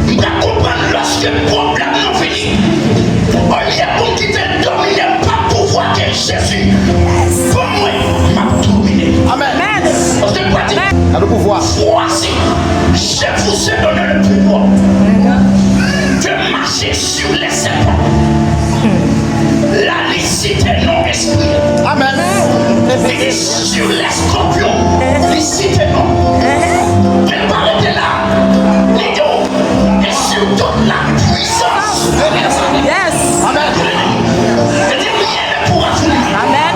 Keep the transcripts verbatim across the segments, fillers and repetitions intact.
M ka konprann lòske pwoblèm nan vini, olye pou m kite l domine m pa pouvwa ke Jezi ban mwen, m ap domine. Amèn. Paske l pa di, Gade pouvwa. Voici, je vous ai donné le pouvoir de marcher sur les serpents. La, li site non espri. Amèn. Li di sur les scorpions, li site non. Men l pa rete la. Li di w, et sur toute la puissance de l'ennemi. Yes. Amèn. Li di, rien ne pourra vous nuire. Amèn.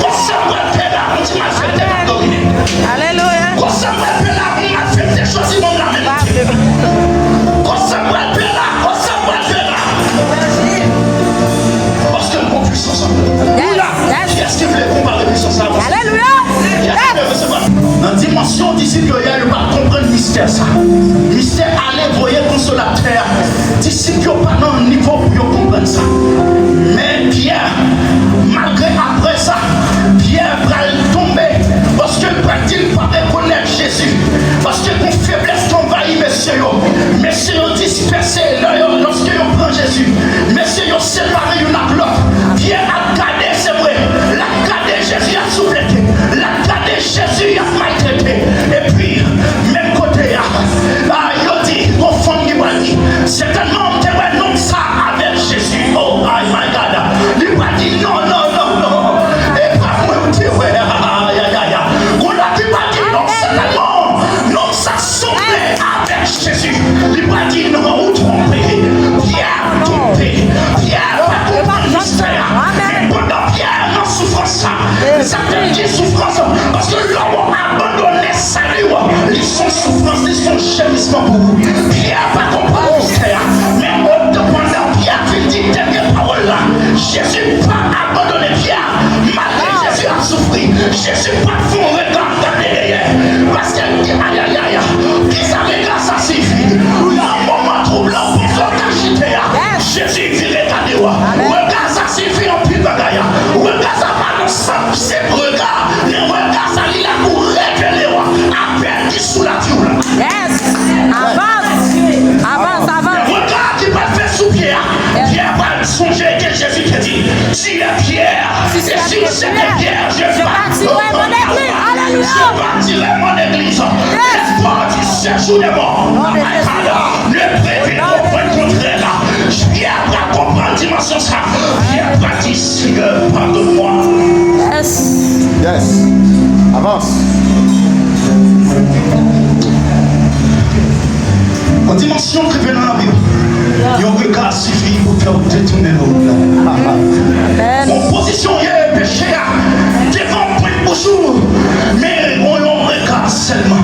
Kòsa m pral fè la, yon ti malfektè k ap domine. Alelouya. Kòsa m pral fè la, yon malfektè chwazi ban m lamen. Kòsa m pral fè la, kòsa m pral fè la. Paske m gon pwisans an mwen. Yes, yes. Kiyès ki vle konpare pwisans la? Alelouya. Kiyès ki vle resevwa? Nan dimansyon disip yo ye, yo pa t konprann mistè sa. Mistè ale voye konsolatè a. Disip yo pa nan nivo pou yo konprann sa. Men Pyè, malgre apre sa, Pyè pral tonbe, paske l pral di l pa rekonèt Jezi. Paske gon feblès ki anvayi mesye yo. Mesye yo dispèse lè yo, lòske yo pran Jezi. Mesye yo separe youn ak lòt. Pyè ap gade, se vre. L ap gade Jezi ap souflete. L ap gade Jezi ap maltrete. Epi, menm kote a, a, yo di, gon fanm ki pral di, sètènman, m te wè nonm sa avèk Jezi. Oh, ay, my God. Li pral di, non, non, non, non. E pa mwen ou te wè. Ay, ay, ay, ay. Gon lòt ki pral di, non, sètènman, nonm sa sanble avèk Jezi. Li pral di, non, ou twonpe. Pyè twonpe. Pyè pa konprann mistè a. Men pandan Pyè nan soufrans sa, sa fè l gen soufrans. Paske lè w abandone sali w, li se yon soufrans, li se yon jemisman pou ou. Pyè pa konprann mistè a. Men otan pandan Pyè fin di dènye pawòl la, Jezi pa abandone Pyè. Malgre Jezi ap soufri, Jezi pa t fè yon rega gade dèyè. Paske l di, ayayay, kisa rega sa siyifi? Nan moman twoub la, w panse w ta chite a, Jezi vire gade w. Rega sa siyifi anpil bagay. Rega sa pa nan senp rega, men rega sa li la pou revele w apèl ki sou lavi w la. Yes. Avans. Avans, avans. Rega ki pral fèt sou Pyè a, Pyè pral sonje ke Jezi te di, Tu es Pierre, et sur cette pierre, je bâtirai mon église. Alelouya. Je bâtirai mon église. Yes. Les portes du séjour des morts ne prévaudront point contre elle. Pyè pral konprann dimansyon sa. Pyè pral di, Seigneur, pardonne-moi. Yes. Yes. Avans. Yon dimansyon k rive nan lavi w, yon rega sifi pou fè w detounen nan wout la. Amèn. Yon pozisyon w ye, peche a devan pwent bouch ou, men yon, yon rega sèlman.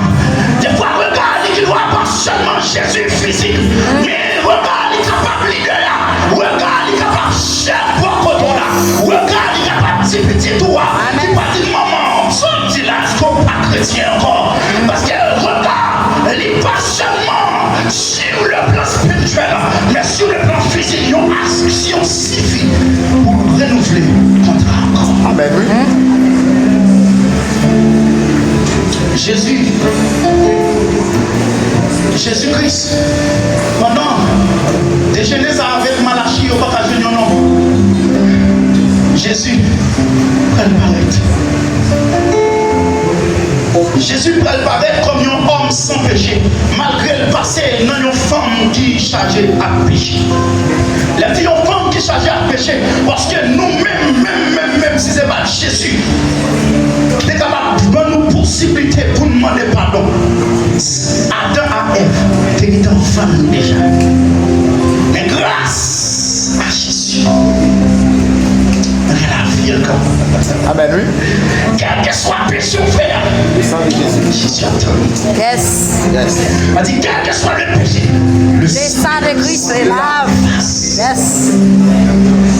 Defwa rega li gendwa pa sèlman Jezi fizik, men rega li kapab lidè a, rega li kapab chèf bò kote w la, rega li kapab ti pitit ou a ki pa di manman, sa w di la, èske w pa kretyen ankò? Paske rega li pa sèlman sur le plan spirituel, men sur le plan physique, yon aksyon sifi pou renouvle kontra ankò. Amèn, wi. Jezi, Jezi Kris, pandan de Jenèz avèk Malachi yo pa ka jwenn yon nonm, Jezi pral parèt. Jezi pral parèt kòm yon òm san peche, malgre l pase nan yon fanm ki chaje ak peche. Lè m di yon fanm ki chaje ak peche, paske nou menm, menm, menm, menm, si se pa t Jezi, ki te kapab ban nou posiblite pou n mande padon, Adan ak Èv te gentan vann nou deja. Men gras a Jezi, nou gen lavi ankò. Amèn, wi. Kèlkeswa peche w fè a, le sang de Jésus. Jezi ap tann ou. Yes. Yes. Pa di, quel que soit le péché, le sang de Christ lave. Yes.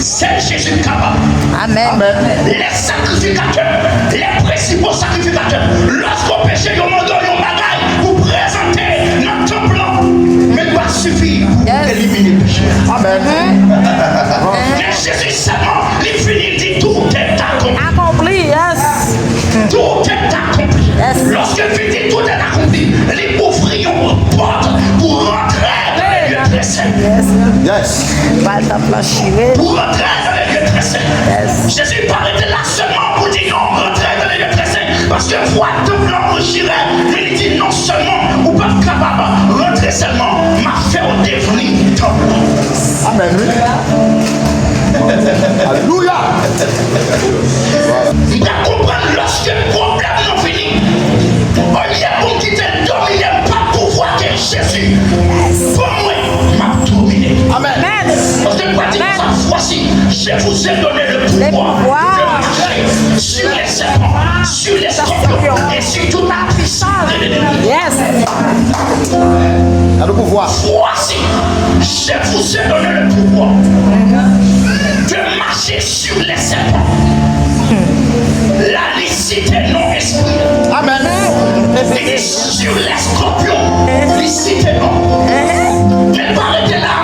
Sèl Jezi k kapab. Amèn. Amèn. Les sacrificateurs, les principaux sacrificateurs, lòske w peche, yo mande w yon bagay pou prezante nan tanp lan, men l pa sifi pou elimine peche a. Amèn. Men Jezi sèlman, li fini, li di, tout est accompli. Accompli, yes. Tout est accompli. Yes. Lòske l fin di tout est accompli, li ouvri yon Yes. Bal tanp lan chire. Pou rantre nan lye trè sen. Yes. Jezi pa rete la sèlman pou di non, rantre nan lye trè sen. Paske vwa tanp lan chire, men li di non sèlman ou p ap kapab rantre sèlman, m ap fè w devni tanp lan. Amèn, wi. Alelouya. M pa konprann lòske pwoblèm nan vini. Olye pou m kite l domine m, pa pouvwa ke Jezi ban mwen, m ap domine. Amèn. Paske l pa di konsa, voici, je vous ai donné le pouvoir de marcher sur les serpents, sur les scorpions et sur toute la puissance de l'ennemi. Yes. Gade pouvwa. Voici, je vous ai donné le pouvoir de marcher sur les serpents. La, li site non espri. Amèn. Li di sur les scorpions, li site non. Men l pa rete la.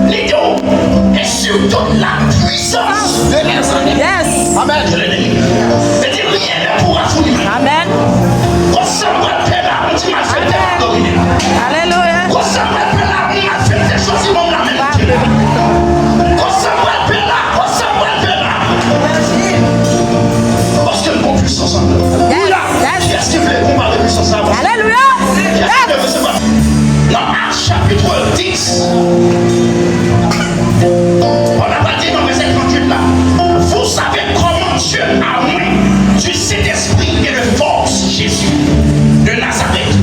Li di w, et sur toute la puissance de l'ennemi. Yes. Amèn. De l'ennemi. Li di rien ne pourra vous nuire. Amèn. Konsa m pral fè la, yon ti malfektè ap domine. Alelouya. Konsa m pral fè la, yon malfektè chwazi ban m la menm. Konsa m pral fè la, konsa m pral fè la. Paske l gon pwisans anndan. Yes, yes. Kiyès ki vle konpare pwisans la? Alelouya. Kiyès ki vle resevwa? Nan Actes chapitre dix, on a pas dit dans verset trente-huit là, vous savez comment Dieu a oint du Saint-Esprit et de force Jésus de Nazareth,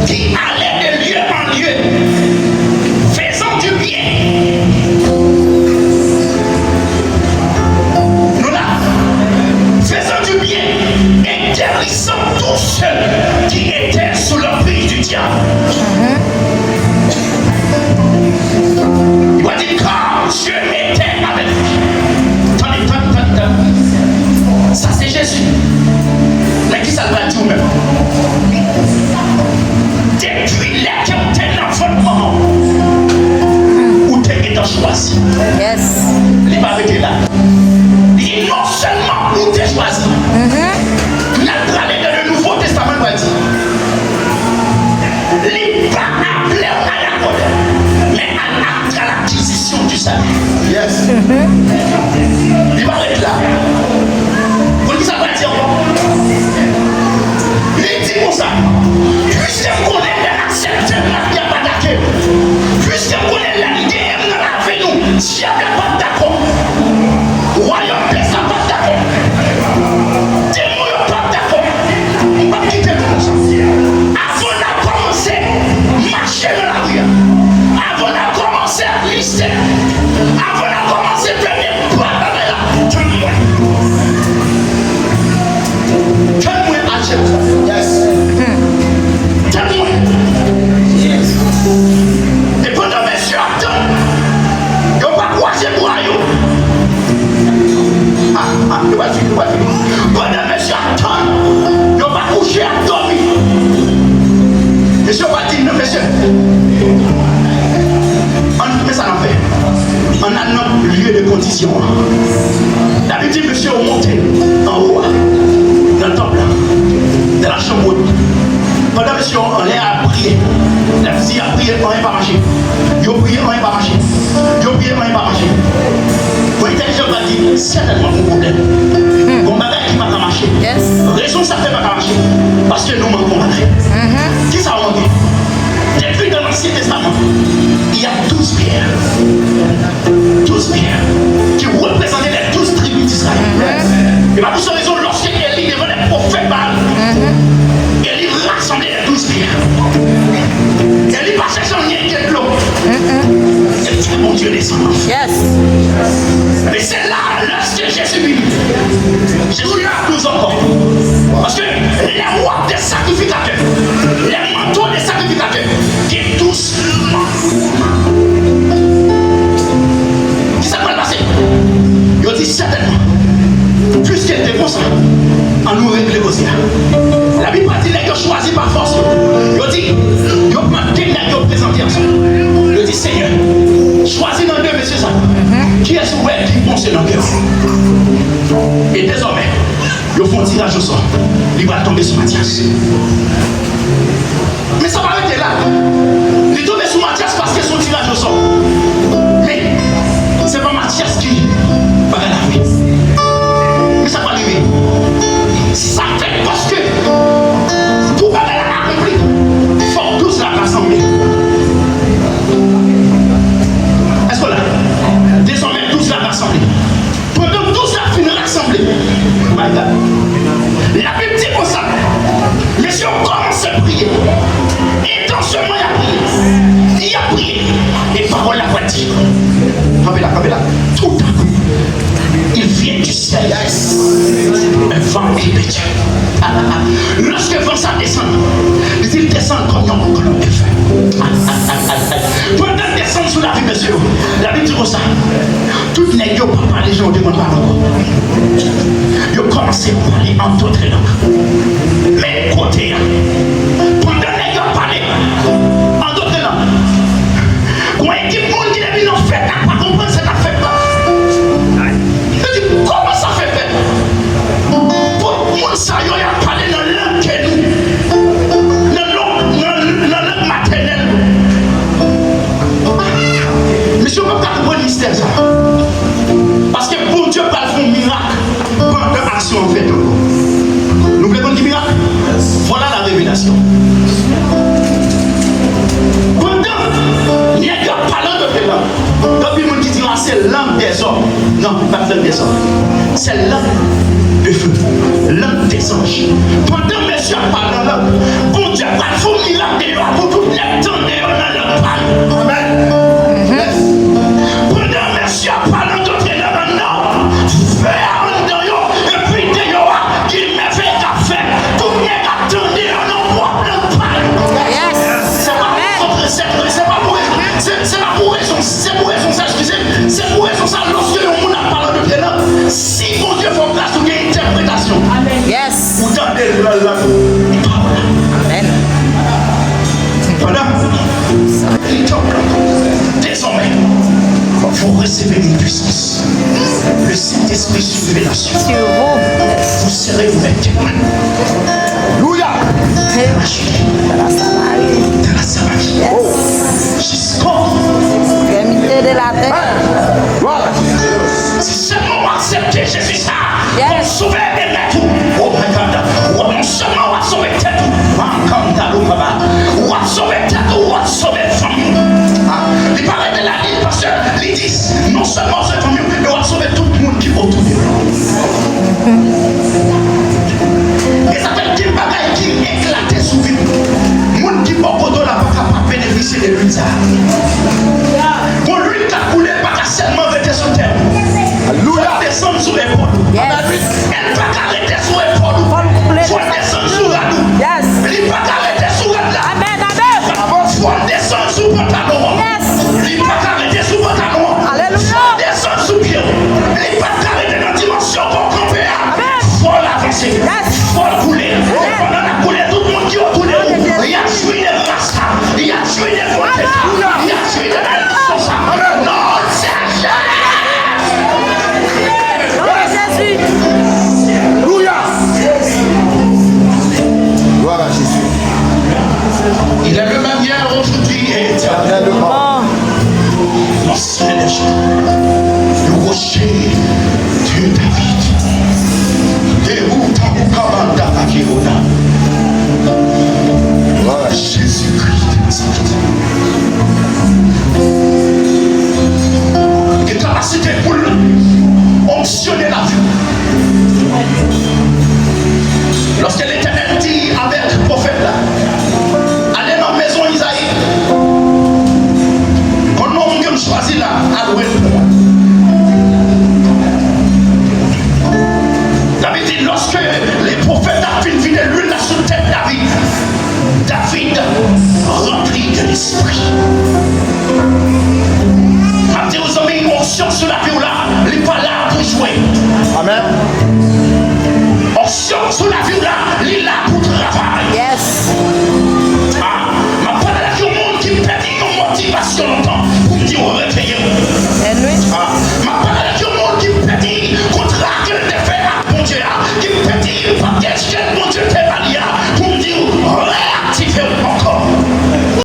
qui allait de lieu en lieu, faisant du bien. Nou la, faisant du bien et guérissant tous ceux qui étaient sous l'emprise du diable. Li pa di, car Dieu était avec lui. Tande, tande, tande, tande. Sa se Jezi. Men kisa l pral di w menm? Depi lè ke w te nan vant manman w, ou te gentan chwazi. Yes. Li pa rete la. Li di non sèlman ou te chwazi. N ap prale nan le Nouveau Testament, l pral di. Li pa aple w à la colère, men à la, à l'acquisition du salut. Yes. Li pa ret la. Konn kisa l pral di ankò? Li di konsa, piske m konnen lè n aksepte l, lè dyab atake l. Piske m konnen lè n genyen l nan lavi nou, dyab la p ap dakò. Wayòm pès la p ap dakò. Demon yo p ap dakò. M p ap kite nou konsa. Avan n ap kòmanse mache nan lari a, avan n ap kòmanse ap liste, avan n ap kòmanse fè nenpòt bagay la, tann mwen. Tann mwen a Jerizalèm. Yes. Tann mwen. Yes. E pandan mesye yo ap tann, yo pa kwaze bra yo. Ah, ah, yo pral fini, yo pral fini. Pandan mesye ap tann, yo pa kouche, ap dòmi. Mesye yo pral di, non, mesye. Ann, men sa n ap fè. Ann al nan lye de kondisyon an. Labib di, mesye yo monte anwo a, nan tanp la, nan la chanm wot. Pandan mesye yo anlè a ap priye, lè di y ap priye, anyen pa mache. Yo priye, anyen pa mache. Yo priye, anyen pa mache. Bon, entèlijan pa di, sètènman gon pwoblèm. Gon bagay ki pa ka mache. Yes. Rezon sa fè pa ka mache, paske nou manke yon bagay. Kisa w manke? Depi nan Ansyen Testaman, il y a douze pierres. Douze pierres ki reprezante les douze tribus d'Israël. E pa pou sa rezon, lòske Eli devan lè pwofèt Baal, Eli rasanble les douze pierres. Eli pa chèche anyen ke dlo. Se Bondye desann. Yes. Men se la, lòske Jezi vini, Jezi la douz ankò. Paske lè w ap de sakrifikatè, lè manto de sakrifikatè, gen douz manto. Kisa k pral pase? Yo di sètènman, piske l te konsa, ann nou regle koze a. Labib pa di nèg yo chwazi pa fòs yo. Yo di, yo pran de nèg yo prezante ansanm. Yo di, Senyè, chwazi nan de mesye sa yo. Kiyès ou wè ki bon se nan kè w. E dezòmè, yo fè yon tiraj osò. Li pral tonbe sou Matyas. Men sa pa rete la. Li tonbe sou Matyas paske se yon tiraj osò. Men Yo pa pale ankò. Yo kòmanse pale an dòt lang. Men kote a. Pandan nèg yo ap pale an dòt lang, gon ekip moun ki depi nan fèt la pa konprann sa k ap fèt la. Yo di, kòman sa fè fèt? Tout moun sa yo, y ap pale nan lang ke nou, nan lang, nan, nan lang matènèl nou. Mesye, w p ap ka konprann mistè sa. Paske Bondye pral fè yon mirak pandan aksyon an fèt ankò. Nou vle konn ki mirak? Vwala la revelasyon. Pandan nèg yo ap pale an dòt lang, gen anpil moun ki di, a, se lang dèzòm. Non, li pa t lang dèzòm. Se lang de feu, lang dèzanj. Pandan mesye ap pale nan lang, Bondye pral fè yon mirak deyò a pou tout nèg tande yo nan lang pa yo. Amèn. Pandan mesye ap pale an dòt lang anndan, fè a anndan yo, epi deyò a, gen mèvèy k ap fèt. Tout nèg ap tande yo nan pwòp lang pa yo. Yes. Se pa pou rezon trè sèt, se pa pou rezon, se, se pa pou rezon, se pou rezon sa, eskize m, se pou rezon sa, lòske yon moun ap pale an dòt lang, si Bondye fè w gras, ou gen entèpretasyon. Yes. Ou tande l nan lang ou. Amèn. Pandan, dezòmè, vous recevez une puissance. Le Saint-Esprit sur révélation. Sur vous. Vous serez mes témoins. Alléluia. Dans la Samarie. Dans la Samarie. Yes. Jusqu'au Extrémité de la terre. Voilà. Si sèlman w aksepte Jezi sa, Yes. Kòm sovè e mèt ou. Oh my God. Ou non sèlman w ap sove tèt ou. Makandalo baba. W ap sove tèt ou, w ap sove fanmi w. Ah, li pa rete la, li, pastè, li di, non sèlman w sove fanmi w, men w ap sove tout moun ki otou de ou. E sa fè gen bagay ki eklate sou vi w. Moun ki bò kote w la pa ka pa benefisye de lwil sa. Gon lwil k ap koule pa ka sèlman rete sou tèt ou. Alelouya. Fò l desann sou epòl ou. Yes. Amèn. Li pa ka rete sou epòl ou. Fò l koule. Fò l desann sou rad ou. Yes. Li pa ka rete sou rad la. Amèn, amèn. Fò l desann sou pantalon an. Yes. Li pa ka rete sou pantalon an. Alelouya. Fò l desann sou pye w. Li pa ka rete nan dimansyon ke w kanpe a. Amèn. Fò l avanse. Yes. Fò l koule. Yes. Pandan l ap koule, tout moun ki otou de ou, y ap jwi de gras la. Y ap jwi de bondye sa. Y ap jwi de benediksyon sa. Non de Jezi. Alelouya. Gloire à Jésus. Il est le même hier, aujourd'hui et éternellement. L'ancien des jours, le rocher de David. Deruta ukabanda akiruna.